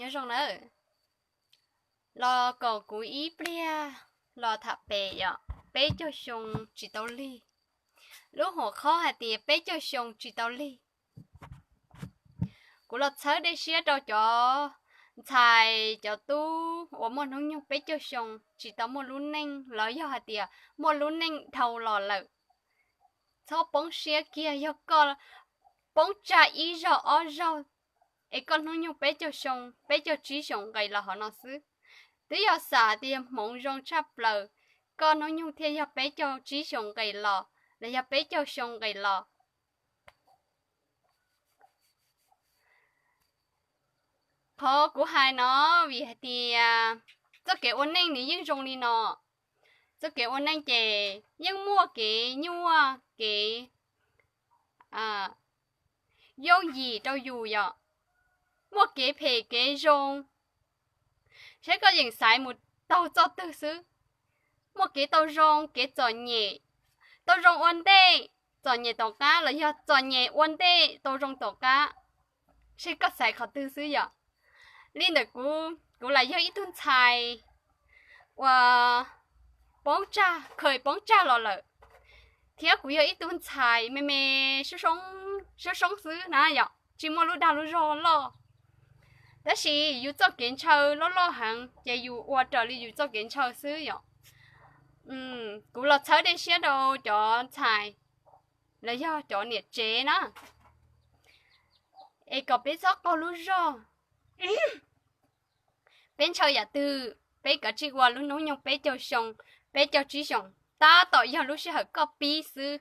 Nyob zoo nawb, los koom kuv ib pliag los tham pem yom, peb caug xyoo tsis tau lig. Lub hom qhov hais tias peb caug xyoo tsis tau lig. Kuv los txhawb dej siab rau cov ntxhais cov tub uas muaj hnub nyoog peb caug xyoo tsis tau muaj lub neej los yog hais tias muaj lub neej dhau los lawm. Txhob poob siab kiag yog koj poob tsag ib zaug ob zaug es koj hnub nyoog peb caug xyoo, peb caug tsib xyoos nqis los hauv no xwb. Twb yog xam tias hmoov zoo tshaj plaws, koj hnub nyoog thiaj yog peb caug tsib xyoos nqis los, los yog peb caug xyoo nqis los. Qhov kuv hais no vim hais tias txoj kev ua neej nws yeej zoo li no. Txoj kev ua neej ces yeej muaj kev nyuaj kev yooj yim rau yus yom, muaj kev phem kev zoo, saib koj yeem xaiv mus taug txoj twg xwb. Muaj kev tau zoo kev txom nyem, tau zoo ua ntej txom nyem tom qab los yog txom nyem ua ntej tau zoo tom qab, saib koj xaiv qhov twg xwb yom. Li ntawm kuv, kuv lam yog ib tug ntxhais uas poob tsag, khaws poob tsag los lawm, thiab kuv yog ib tug ntxhais me me soob soob xwb na yom, tsis muaj lub dag lub zog loj. Tab sis yus txoj kev ntshaw loj loj heev ces yus ua raws li yus txoj kev ntshaw xwb yom. Kuv los txhawb dej siab rau cov ntxhais los yog cov niam tsev na, es kom peb txhob qaug lub zog. Peb ntshaw yam twg peb kav tsij ua, lub hnub nyoog peb caug xyoo, peb caug tsib xyoos tab tom yog lub sij hawm koj pib xwb.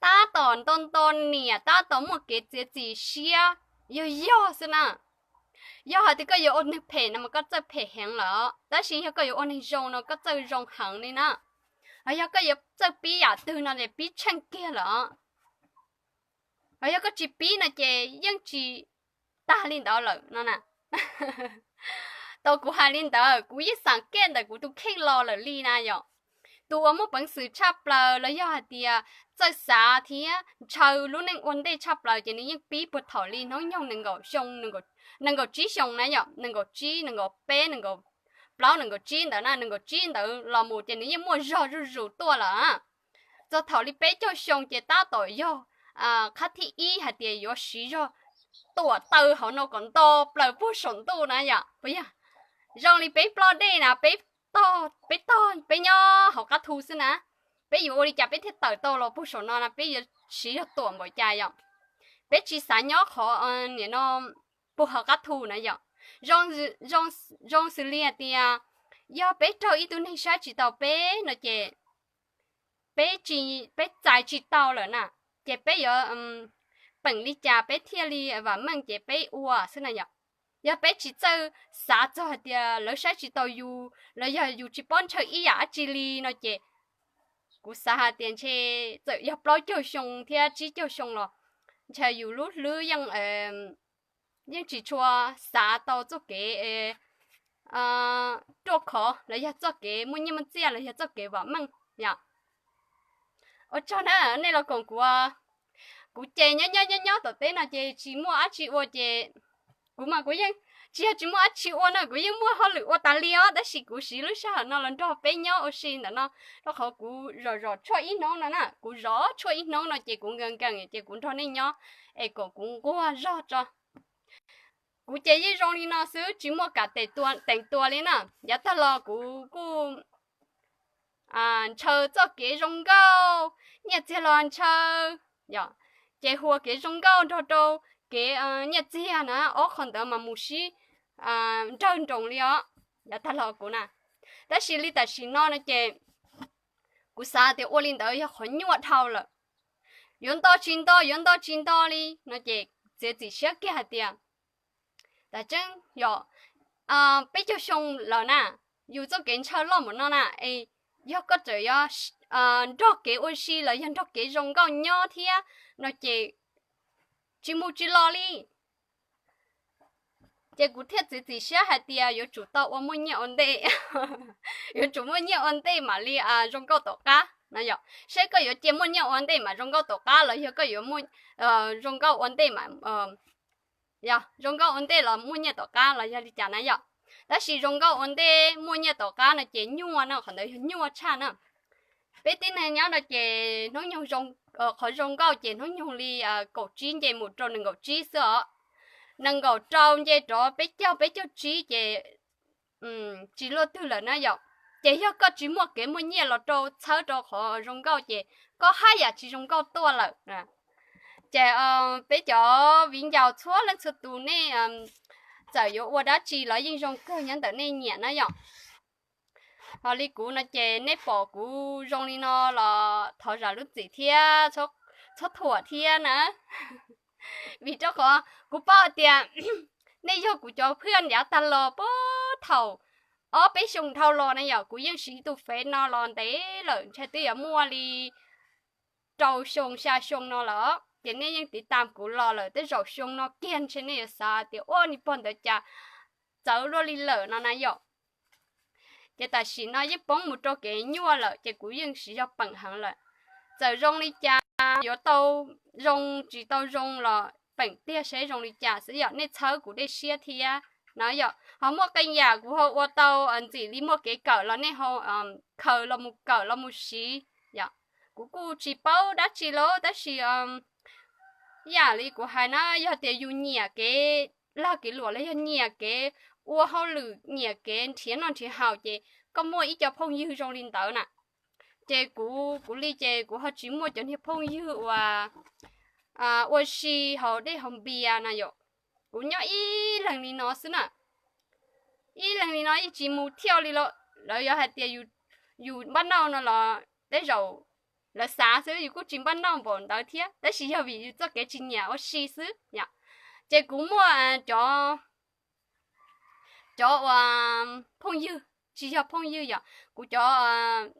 Tab tom nto nto niam, tab tom muaj kev txiav txim siab yog yog xwb na. Yog hais tias koj yuav ua neeg phem no mas koj txawj phem heev lawm, tab sis yog koj yuav ua neeg zoo no koj txawj zoo heev li na. Hos yog koj yuav txawj pib yam twg no ces pib tsheej kiag lawm. Hos yog koj tsis pib no ces yeej tsis tag li ntawd lawm no na. Tau kuv hais li ntawd kuv yeej xam kej ntawm kuv tus kheej los lawm li na yom. Tus uas muaj peev xwm tshaj plaws los yog hais tias txawj xav thiab ntshaw lub neej ua ntej tshaj plaws ces nws yeej pib puag thaum li hnub nyoog nees nkaum xyoo, nees nkaum tsib xyoo na yom, nees nkaum tsib, nees nkaum peb, nees nkaum plaub, nees nkaum tsib ntawd na, nees nkaum tsib ntawd los mus ces nws yeej muaj zog zuj zus tuaj lawm. Txog thaum li peb caug xyoo ces tab tom yog qhab thib ib hais tias yuav siv zog tuam taw hauv no kom nto plaws puag saum ntuj na yom, puas yog? Zoo li peb ploj dej na, peb tog, peb tog, peb nyob hauv qab thu xwb na, peb yuav ua li cas peb thiaj tawm tau los puag saum no na, peb yuav siv zog tuam npaum cas yom? Peb tsis xav nyob qhov nim no puag hauv qab thu na yom. Zoo xws li hais tias yog peb raug ib tug neeg saib tsis taus peb no ces peb tsis, peb txais tsis tau lawm na, ces peb yuav peem li cas peb thiaj li vam meej ces peb ua xwb na yom. Yog peb tsis txawj xav txog hais tias lawv saib tsis taus yus los yog yus tsis paub ntshaw ib yam dab tsi li no ces kuv xav hais tias ntshe txawm yog plaub caug xyoo thiab tsib caug xyoo los ntshe yus lub hlwb yeej yeej tsis tshua xav tau txoj kev ruaj khov los yog txoj kev muaj nyiaj muaj txiaj los yog txoj kev vam meej yom. Ua tsaug na, nej los koom kuv, kuv ces nyob nyob nyob nyob tom teb no ces tsis muaj dab tsi ua ces kuv mas kuv yeej, tsis yog tsis muaj dab tsi ua no, kuv yeej muaj hauj lwm ua tas li os, tab sis kuv siv lub sij hawm no los nrog peb nyob ua si ntawm no, rau qhov kuv zom zom tshuaj ib hnub no na, kuv zov tshuaj ib hnub no ces kuv nkees nkees ces kuv nrog nej nyob es kom kuv nquag zog tso. Kuv ces yeej zoo li no xwb, tsis muaj kam teem tua li na. Yav tag los kuv kuj ntshaw txoj kev zoo nkauj, nyiaj txiag los ntshaw, ces hua kev zoo nkauj nrog rau kev nyiaj txiag na, ob qho ntawd mas mus sib nrawg nroos li os, yav tag los kuv na. Tab sis li tam sim no no ces kuv xav tias ua li ntawd yog qhov nyuaj dhau lawm. Yuav nto tsis nto, yuav nto tsis nto li no ces txiav txim siab kiag hais tias tam tseeb yog peb caug xyoo lawm na, yus txoj kev ntshaw loj npaum no na, es yog koj tseem yuav nrog kev ua si los yog nrog kev zoo nkauj nyob thiab no ces tsis mus tsis los li. Ces kuv thiaj txiav txim siab hais tias yuav tsum tau ua muaj nyiaj ua ntej, yuav tsum muaj nyiaj ua ntej mam li zoo nkauj tom qab no yom. Seb koj yuav cia muaj nyiaj ua ntej mam zoo nkauj tom qab los yog koj yuav muaj zoo nkauj ua ntej mam Yog zoo nkauj ua ntej los muaj nyiaj tom qab los yog li cas na yom? Tab sis zoo nkauj ua ntej muaj nyiaj tom qab no ces nyuaj na, qhov ntawd yog nyuaj tshaj na. Peb tib neeg nyob no ces hnub nyoog, qhov zoo nkauj ces hnub nyoog li kaum tsib nce mus rau nees nkaum tsib xwb os. Nees nkaum rau nce rov peb caug, peb caug tsib ces tsis luaj twg lawm na yom. Ces yog koj tsis muaj kev muaj nyiaj los rau txhawb rau qhov zoo nkauj ces koj haj yam tsis zoo nkauj tuaj lawm. Ces peb cov viv ncaus txhua leej txhua tus nej txawm yuav ua dab tsi los yeej zoo kawg nyob ntawm nej nyiam na yom. Ho li kuv no ces nej pom kuv zoo li no los thov zam lub txim thiab txhob thuam thiab na. Vim rau qhov kuv paub hais tias nej yog kuv cov phwj yav tag los puag thaum ob peb xyoo dhau los na yom, kuv yeej siv tus fev no los ntev lawm, ntshe twb yuav muaj li rau xyoo xya xyoo no lawm, ces nej yeej tiv tam kuv los lawm, tej zaum xyoo no kiag ntshe nej yuav xav tias ua niag pog ntawd cas txawv luaj li lawm no na yom. Ces tam sim no yeej poob mus rau kev nyuaj lawm ces kuv yeej siv zog peem heev lawm. Txawm zoo li cas yuav tau zoo tsis tau zoo los peem tiag seb zoo li cas xwb yom, nej txhawb kuv dej siab thiab na yom. Ho muaj qee yam kuv ho ua tau ntxim li muaj kev kawm los nej ho khaws los mus kawm los mus siv yom. Kuv kuj tsis paub dab tsi lauj, tab sis yam li kuv hais na, yog tias yus nyiam kev lag kev luam los yog nyiam kev ua hauj lwm, nyiam kev nrhiav noj nrhiav haus ces koj muaj ib co phooj ywg zoo li ntawd na. Ces kuv, kuv li ces kuv ho tsis muaj cov niag phooj ywg uas ua si haus dej haus npias na yom. Kuv nyob ib leeg li no xwb na. Ib leeg li no yeej tsis mus thiaj li los lawv yuav hais tias yus npaj nauj no los tej zaum lawv xav xwb, yus kuj tsis npaj nauj npaum ntawd thiab, tab sis yog vim yus txoj kev tsis nyiam ua si xwb yom. Ces kuv muaj cov, cov uas phooj ywg, tsis yog phooj ywg yom, kuv cov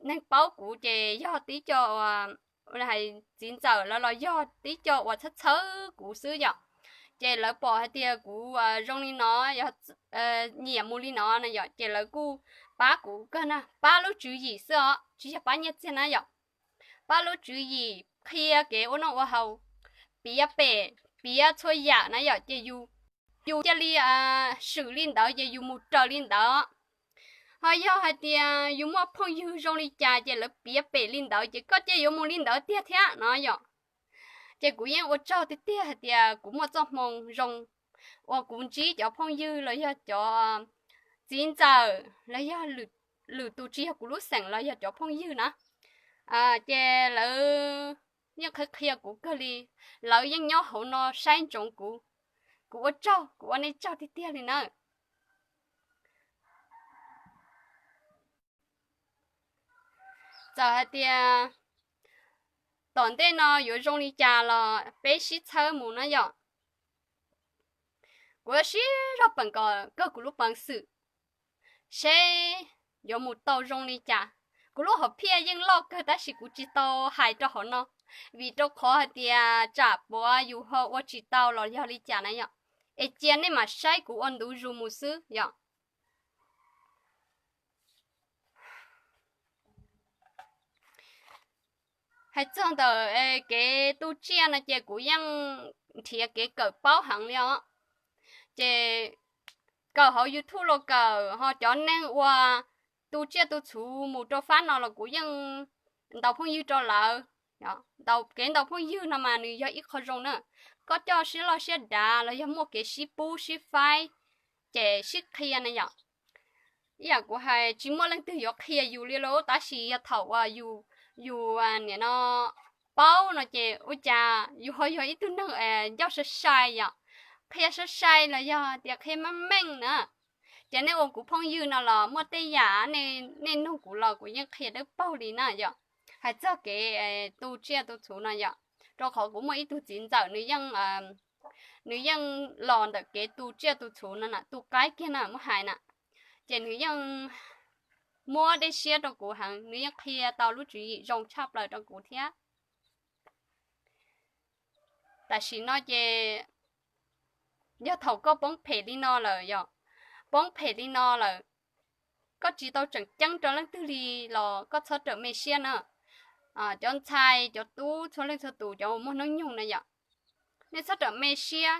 neeg paub kuv ces yog tib co uas hais txiv ntxawm lawv los yog tib co uas txhawb txhawb kuv xwb yom. Ces lawv pom hais tias kuv zoo li no, yog nyiam mus li no na yom, ces lawv kuj pab kuv kawg na, pab lub tswv yim xwb os, tsis yog pab nyiaj txiag na yom. Pab lub tswv yim, qhia kev ua noj ua haus, piav pem piav txhua yam na yom, ces yus, yus cia li swm li ntawd ces yus mus raws li ntawd. Ho yog hais tias yus muaj phooj ywg zoo li cas ces lawv piav pem li ntawd ces koj cia yuav mus li ntawd tiag thiab no yom. Ces kuv yeej ua tsaug tiag tiag hais tias kuv muaj txoj hmoo zoo uas kuv ntsib cov phooj ywg los yog cov txiv ntxawm los yog lwm tus tsis yog kuv lub xeem los yog cov phooj ywg na, ces lawv yeej qhia qhia kuv kawg li. Lawv yeej nyob hauv no saib ntsoov kuv. Kuv ua tsaug, kuv ua nej tsaug tiag tiag li na. Txawm hais tias tom ntej no yuav zoo li cas los peb sib txhawb mus na yom. Kuv yuav sib zog peem kom kawg kuv lub peev xwm seb yuav mus tau zoo li cas. Kuv lub hom phiaj yeej loj kawg tab sis kuv tsis tau hais rau hauv no, vim rau qhov hais tias tsam puav yus ho ua tsis tau los yog li cas na yom. Es cia nej mam saib kuv ua ntu zus mus xwb yom. Hais txog ntawm kev tu tsiaj no ces kuv yeej nrhiav kev kawm paub heev li os. Ces kawm hauv YouTube los kawm, ho cov neeg uas tu tsiaj tu txhu mus rau fab no los kuv yeej ntaus phooj ywg rau lawv. Kev ntaus phooj ywg no mas nws yog ib qho zoo na, koj coj siab loj siab dav los yog muaj kev sib pub sib faib, ces sib qhia na yom. Ib yam kuv hais tsis muaj leej twg yuav qhia yus li lauj, tab sis yog thaum uas yus, yus nim no paub no ces ua cas yus ho yog ib tug neeg ncauj sai sai yom, qhia sai sai los yog tias qhia meej meej na. Ces nej ua kuv phooj ywg no los muaj tej yam nej nug kuv los kuv yeej qhia dawb paug li na yom. Hais txog kev tu tsiaj tu txhu no yom, rau qhov kuv muaj ib tug txiv ntxawm nws yeej, nws yeej los ntawm kev tu tsiaj tu txhu no na, tu qaib kiag na muab hais na. Ces nws yeej muab dej siab rau kuv heev, nws yeej qhia tau lub tswv yim zoo tshaj plaws rau kuv thiab. Tam sim no ces yog thaum koj poob phem li no lawm yom, poob phem li no lawm, koj tsis tau tseem ceeb rau leej twg li los koj txhob rawm me siab na. Cov ntxhais cov tub txhua leej txhua tus cov uas muaj hnub nyoog na yom, nej txhob rawm me siab.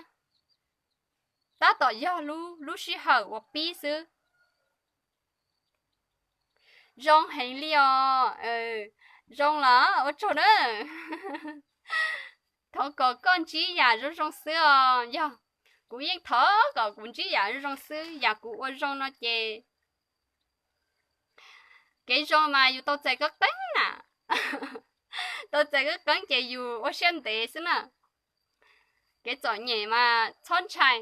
tab tom yog lub, lub sij hawm uas pib xwb. Zoo heev li os. Zoo los ua tsaug na. Thov kom koj ntsib yam zoo zoo xwb os. Yog, kuv yeej thov kom kuv ntsib yam zoo zoo xwb, yam kuv ua zoo no ces kev zoo mas yus tau txais qeeb qeeb na. Tau txais qeeb qeeb ces yus ua siab ntev xwb na. Kev txom nyem mas txhob ntshai.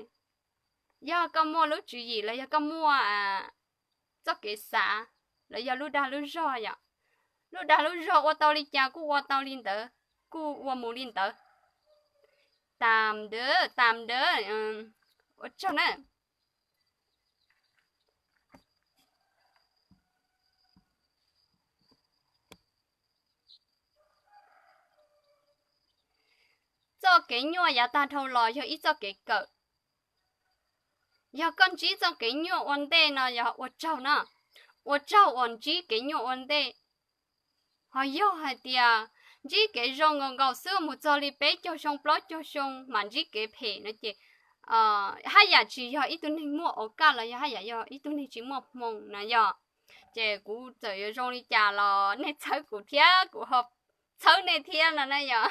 Yog koj muaj lub tswv yim los yog koj muaj txoj kev xav, los yog lub dag lub zog yom. Lub dag lub zog ua tau li cas kuj ua tau li ntawd, kuj ua mus li ntawd. Tam ntawd, tam ntawd, ua tsaug na. Txoj kev nyuaj yav tag dhau los yog ib txoj kev kawm. Yog koj ntsib txoj kev nyuaj ua ntej no yog ua tsaug na, ua tsaug uas ntsib kev nyuaj ua ntej. Ho yog hais tias ntsib kev zoo nkaus nkaus xwb mus txog li peb caug xyoo plaub caug xyoo mas ntsib kev phem no ces haj yam tsis yog ib tug neeg muaj ua kaj los yog haj yam yog ib tug neeg tsis muaj hmoo na yom. Ces kuv txawm yuav zoo li cas los nej txhawb kuv thiab kuv ho txhawb nej thiab no na yom.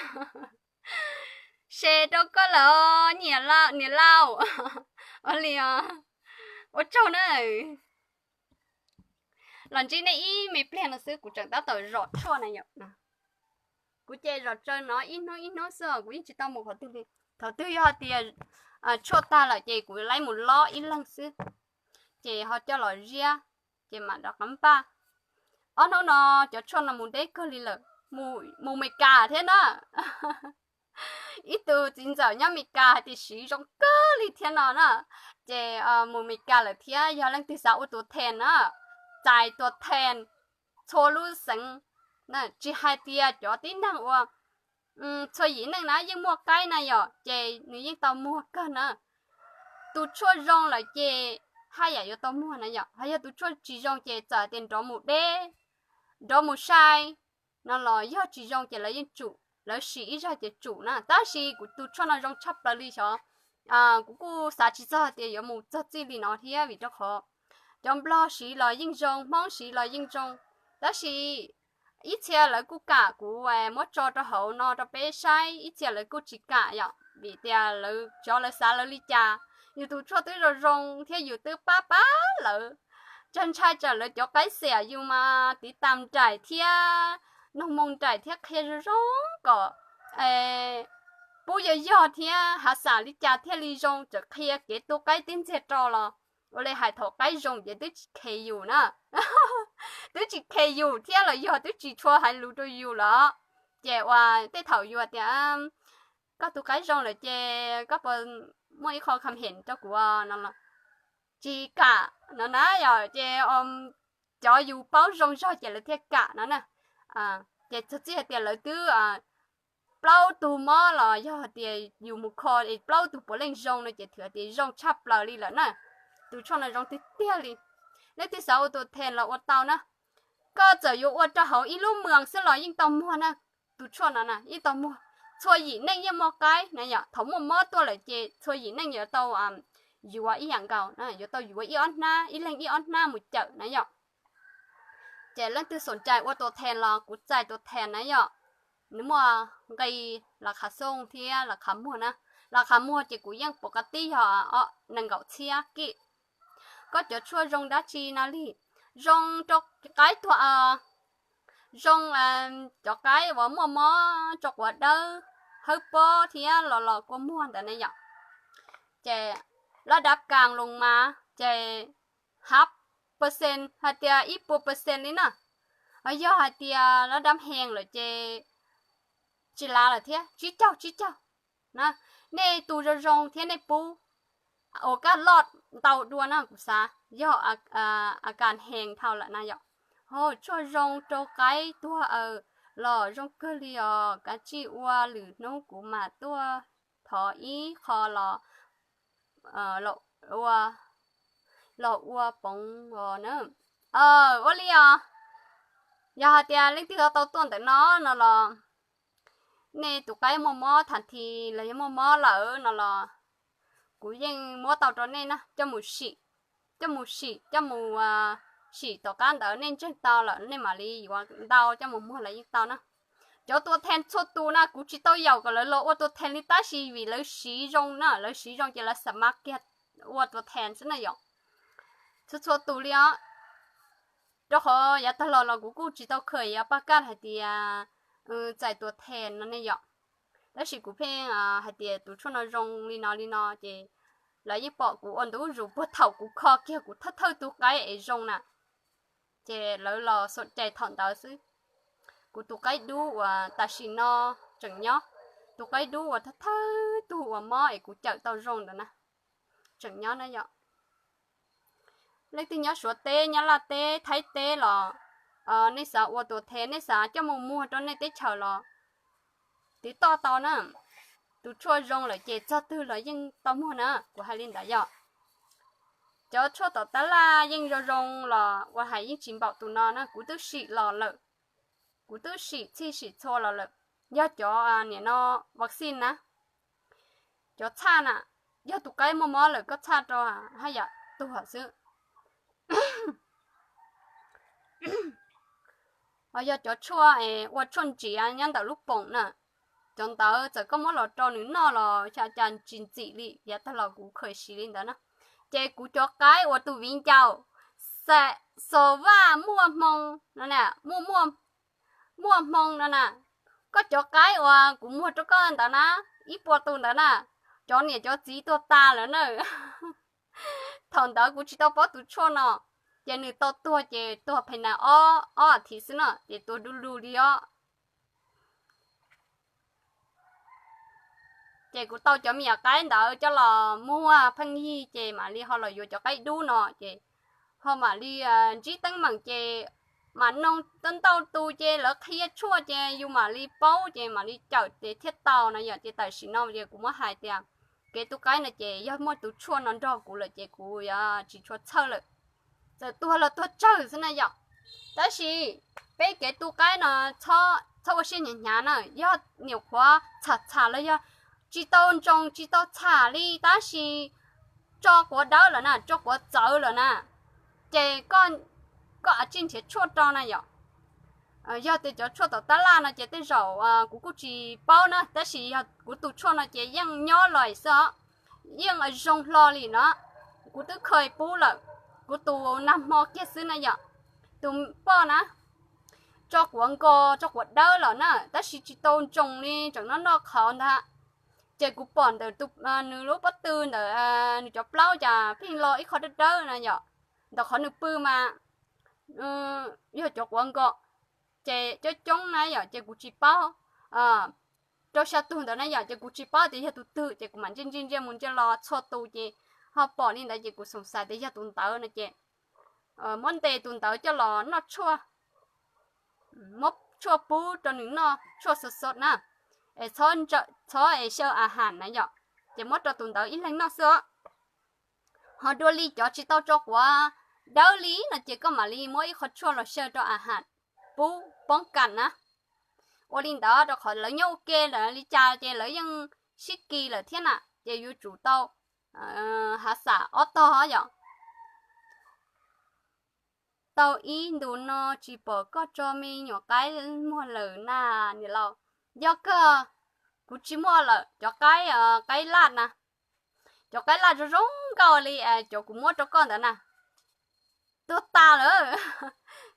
Share rau koj lawm niam lauj. Ua li os, ua tsaug na. Los ntsib nej ib me pliag no xwb kuv tseem tab tom zom tshuaj na yom. Kuv ces zom tsaws no ib hnub ib hnub xwb os, kuv yeej tsis tau mus qhov twg li. Thaum twg yog tias tshuaj tag lawm ces kuv laib mus lob ib leeg xwb, ces ho coj los ziab, ces mam rov qab npaj. Ob hnub no cov tshuaj no mus deb kawg li lawm, mus Meskas thiab na. Ib tug txiv ntxawm nyob Meskas hais tias siv zoo kawg li thiab no na, ces mus Meskas lawm thiab. Yog leej twg xav ua tus then na, txais tus then txhua lub xeev, tsis hais tias cov tib neeg ua txhua yim neej na yeej muaj qaib na yom, ces nws yeej tau muag kawg na. Tus tshuaj zoo lawm ces haj yam yuav tau muag na yom, ho yog tus tshuaj tsis zoo ces txawm tias nrov mus deb, nrov mus sai no los yog tsis zoo ces lawv yeej tsum, lawv sim ib zaug ces tsum na. Tab sis kuv tus tshuaj no zoo tshaj plaws li xyov, kuv kuj xav tsis txog tias yuav mus txog txij li no thiab vim rau qhov cov Nplog siv los yeej zoo, Hmoob siv los yeej zoo, tab sis ib txhia lawv kuj kam kuv muab tso rau hauv no rau peb saib, ib txhia lawv kuj tsis kam yom, vim tias lawv cov lawv xav lawv li cas. Yus tus tshuaj twb zoo zoo thiab yus twb pab pab lawv, tsam ntshai tsam lawv cov qaib xiam yus mas tiv tam nraim thiab, noog moo nraim thiab qhia zoo zoo kom pub yog yog thiab hav xam li cas thiaj li zoo, txawm qhia kev tu qaib tib ntxiag rau los ua li hais thaum qaib zoo ces twb tsis khes yus na, twb tsis khes yus thiab los yog twb tsis tshua hais lus rau yus lawm. Ces ua tej thaum yus tias koj tu qaib zoo lawm ces koj puas muaj ib qho kham hem rau kuv no los tsis kam no na yom, ces cov yus paub zoo zog ces lawv thiaj kam no na. Ces txog txij hais tias lawv twb plaub tug mob los yog hais tias yus mus kho plaub tug puav leej zoo no ces thwm tias zoo tshaj plaws li lawm na. Tus tshuaj no zoo tiag tiag li. Leej twg xav ua tus then los ua tau na. Koj txawm yuav ua rau hauv ib lub moos xwb los yeej tau muag na. Tus tshuaj no na yeej tau muag. Txhua yim neej yeej muaj qaib na yom, thaum muaj mob tuaj lawm ces txhua yim neej yuav tau yuav ib yam nkaus, yuav tau yuav ib ob hnab, ib leeg ib ob hnab mus cawm na yom. Ces leej twg xom cai ua tus then los kuv txais tus then na yom. Nws muaj nqi las khav xoo thiab las khav muag na. Las khav muag ces kuv yeej pom qab tib yog nees nkaum txhiab kij. Koj cov tshuaj zoo dab tsi no li? Zoo rau qaib tuag, zoo cov qaib uas muaj mob, rau quav dawb, hawb pob thiab los los kua muag ntawd ne yom. Ces lab dab kas loos mas ces hab percent hais tias ib puas percent li na. Ho yog hais tias lab dab hees lawm ces tsis lav lawm thiab, tsib caug tsib caug na. Nej tu zoo zoo thiab nej pub ua kaj loj ntau dua na, kuv xav yog a kas hees dhau lawm na yom. Ho tshuaj zoo rau qaib tuag aws los zoo kawg li os, kav tsij ua, lwm hnub kuv mam tuaj thov ib qho los ua, los ua poov os na. Ua li os, yog hais tias leej twg ho tau tuaj ntawm no no los, nej tus qaib muaj mob thav thi los yog muaj mob lawm no los, kuv yeej muab tau rau nej na, coj mus sim, coj mus sim, coj mus sim tom qab ntawd nej ntseeg tau lawm nej mam li yuav ntau coj mus muag los yeej tau na. Cov tua thee txhua tus na kuv tsis tau yaum kom lawv los ua tua thee li tab sis vim lawv siv zoo na, lawv siv zoo ces lawv xa ma kiag ua tua thee xwb na yom. Txhua txhua tus li os. Rau qhov yav tag los los kuv kuj tsis tau kha yuav paj kaj hais tias txais tua thee no ne yom. Tab sis kuv pheej hais tias tus tshuaj no zoo li no li no ces lawv yeej pom kuv ua ntu zus puag thaum kuv kho kiag kuv thawj thawj tug qaib es zoo na, ces lawv los xom cai thaum ntawd xwb. Kuv tus qaib dub uas tam sim no tseem nyob, tus qaib dub uas thawj thawj tug uas mob es kuv cawm tau zoo ntawd na, tseem nyob na yom. Leej twg nyob Suav teb, nyob Laj teb, Thaib teb los nej xav ua tua thee, nej xav coj mus muag rau nej teb chaws los tiv toj tau na. Tus tshuaj zoo lawm ces txog twg los yeej tau muag na, kuv hais li ntawd yom. Cov tshuaj tom tab laj yeej zoo zoo los uas hais yeej tsis npaum tus no na, kuv twb sim los lawm, kuv twb sim txhij sim txhua los lawm. Yog cov nim no vaccine na, cov txhaj na, yog tus qaib muaj mob lawm koj txhaj rau haj yam tuag xwb. Ho yog cov tshuaj ua tshuaj ntsiav nyob ntawm lub poom na, cov ntawd txawm koj muab los rau nws noj los xya cas tsis ntxim li, yav tag los kuv khaws siv li ntawd na. Ces kuv cov qaib uas tus viv ncaus, xav, xos vaj muaj hmoo no na, muaj, muaj hmoo no na, koj cov qaib uas kuv muag rau koj ntawd na, ib puas tus ntawd na, cov niam cov txiv tuag tas lawm na. Thaum ntawd kuv tsis tau paub tus tshuaj no, ces nws tau tuag ces tuag pheej na ob, ob athiv xwb na, ces tuag du lug li os. Ces kuv tau cov me nyuam qaib ntawd coj los muag pheej yig ces mam li ho los yuav cov qaib dub no ces ho mam li ntsib teeb meem ces mam noog ntau tus ces lawv qhia tshuaj ces yus mam li paub ces mam li cawm ces thiaj tau no yom. Ces tam sim no ces kuv muab hais tias kev tu qaib no ces yog muaj tus tshuaj no nrog kuv lawm ces kuv yuav tsis tshua txhawj lawm. Txawm tuag los tuag tsawg xwb na yom. Tab sis peb kev tu qaib no txhob ua siab hnyav hnyav na, yog nyuam qhuav txham txham los yog tsis tau ntsoos tsis tau txham li tab sis tso quav dawb lawm na, tso quav txawv lawm na, ces koj av tsij nrhiav tshuaj rau na yom. Yog tias cov tshuaj tom tab laj no ces tej zaum kuv kuj tsis paub na, tab sis yog kuv tus tshuaj no ces yeej nyob los xwb os, yeej zoo hlo li no. Kuv twb kha pub lawm, kuv tus nag hmo kiag xwb na yom. Tus poj na, tso quav nkos tso quav dawb lawm na, tab sis tsis tau ntsoos li, tseem noj noj qhauv ntag. Ces kuv pom ntawm nws lub pob tw ntawm nws cov plaub cas pheej lo ib qho dawb dawb na yom. Ntawm qhov nws pw mas yog cov quav nkos, ces coob coob na yom, ces kuv tsis paub. Rau xya tug ntawd na yom, ces kuv tsis paub tias yog tus twg, ces kuv mam ntsia ntsia ntsia mus ntsia los txhua tus ces ho pom li ntawd ces kuv xoom xais tias yog tus ntawd no ces muab ntes tus ntawd coj los noj tshuaj, muab tshuaj pub rau nws noj tshuaj xov xov na, es txhob es xyaw a has na yom, ces muab rau tus ntawd ib leeg noj xwb os. Ho dua li cov tsis tau tso quav dawb li no ces koj mam li muab ib qho tshuaj los xyaw rau a has pub poob kas na. Ua li ntawd rau qhov lawv nyob ua ke lawm li cas ces lawv yeej sib kis lawm thiab na, ces yuav tsum tau hav xam ob tog yom. Tau ib ntus no tsis pom koj tso me nyuam qaib muag lawm na niam laus. Yog kawg, kuv tsis muaj lawm cov qaib, qaib laj na. Cov qaib laj zoo zoo nkauj li cov kuv muab rau koj ntawd na, tuag tas lawm.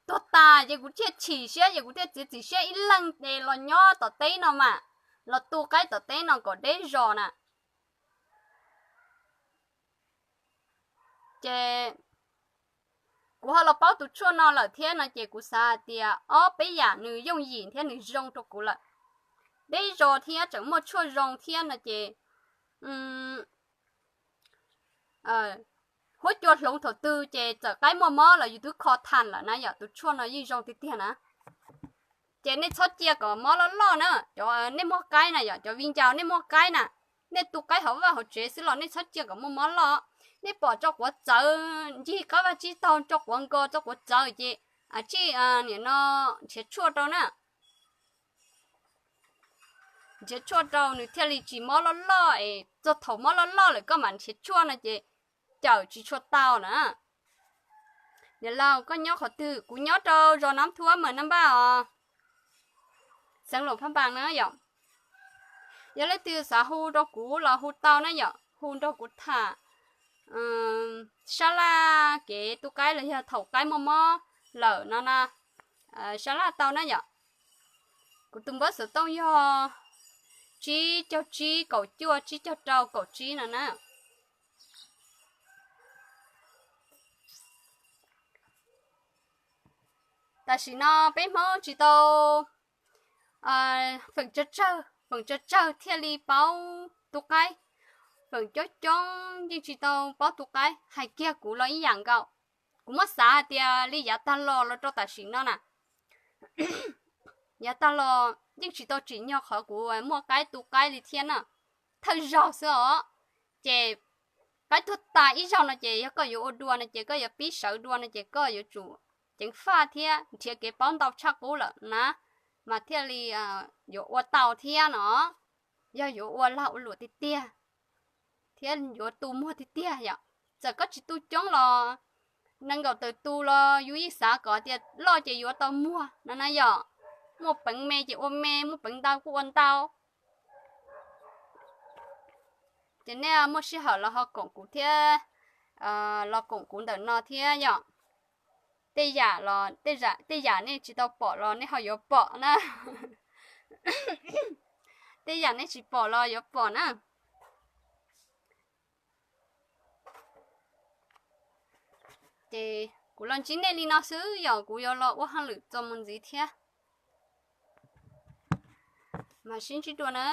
Tuag tas ces kuv thiaj chim siab ces kuv thiaj txiav txim siab ib leeg es los nyob tom teb no mas, los tu qaib tom teb no kom deb zos na. Ces kuv ho los paub tus tshuaj no lawm thiab no ces kuv xav hais tias ob peb yam nws yooj yim thiab nws zoo rau kuv lawm. Deb zos thiab tseem muaj tshuaj zoo thiab no ces huab cua hloov thaum twg ces txawm qaib muaj mob los yus twb kho tham lawm na yom, tus tshuaj no yeej zoo tiag tiag na. Ces nej txhob cia kom mob loj loj na, cov nej muaj qaib na yom, cov viv ncaus nej muaj qaib na, nej tu qaib hauv vaj hauv tsev xwb los nej txhob cia kom muaj mob loj. Nej pom tso quav txawv, ncig qab vaj tsib taug tso quav nkos tso quav txawv ces tsij nim no nrhiav tshuaj rau na. nrhiav tshuaj rau nws thiaj li tsis mob loj loj es txog thaum mob loj loj lawm koj mam nrhiav tshuaj no ces cawm tsis tshua tau na. Niam laus, koj nyob qhov twg? Kuv nyob rau zos Nab Thuab mas Nab Npaj os, xeev Luam Phaj Npas na yom. Yog leej twg xav hu rau kuv los hu tau na yom, hu nrog kuv tham. Sab laj kev tu qaib los yog thaum qaib muaj mob lawm no na, sab laj tau na yom. Kuv tus npawb xov tooj yog tsib caug tsib kaum cuaj tsib caug rau kaum tsib no na. Tam sim no peb Hmoob tsis tau, feem tsawg tsawg, feem tsawg tsawg thiaj li paub tu qaib. Feem coob coob yeej tsis tau paub tu qaib, hais kiag kuv los ib yam nkaus. Kuv muab xav hais tias li yav tag los los rau tam sim no na, yav tag los yeej tsis tau tsim nyog qhov kuv muaj qaib tu qaib li thiab na. Thawj zaug xwb os, ces qaib tuag tas ib zaug no ces yog koj yuav ua dua no ces koj yuav pib sawv dua no ces koj yuav tsum ceev faj thiab nrhiav kev paub ntau tshaj qub lawm na, mas thiaj li yuav ua tau thiab no. Yog yuav ua lag ua luam tiag tiag thiab yuav tu muag tiag tiag yom, txawm koj tsis tu coob los nees nkaum tawm tus los yus yeej xav kom tias loj ces yuav tau muag no na yom. Muaj peev me ces ua me, muaj peev ntau kuj ua ntau. Ces nej muaj sij hawm los ho koom kuv thiab, los koom kuv ntawm no thiab yom. Tej yam los, tej yam nej tsis tau pom los nej ho yuav pom na. Tej yam nej tsis pom los yuav pom na. Ces kuv los ntsib nej li no xwb, yog kuv yuav los ua hauj lwm txuas mus ntxiv thiab. Mas sib ntsib dua na.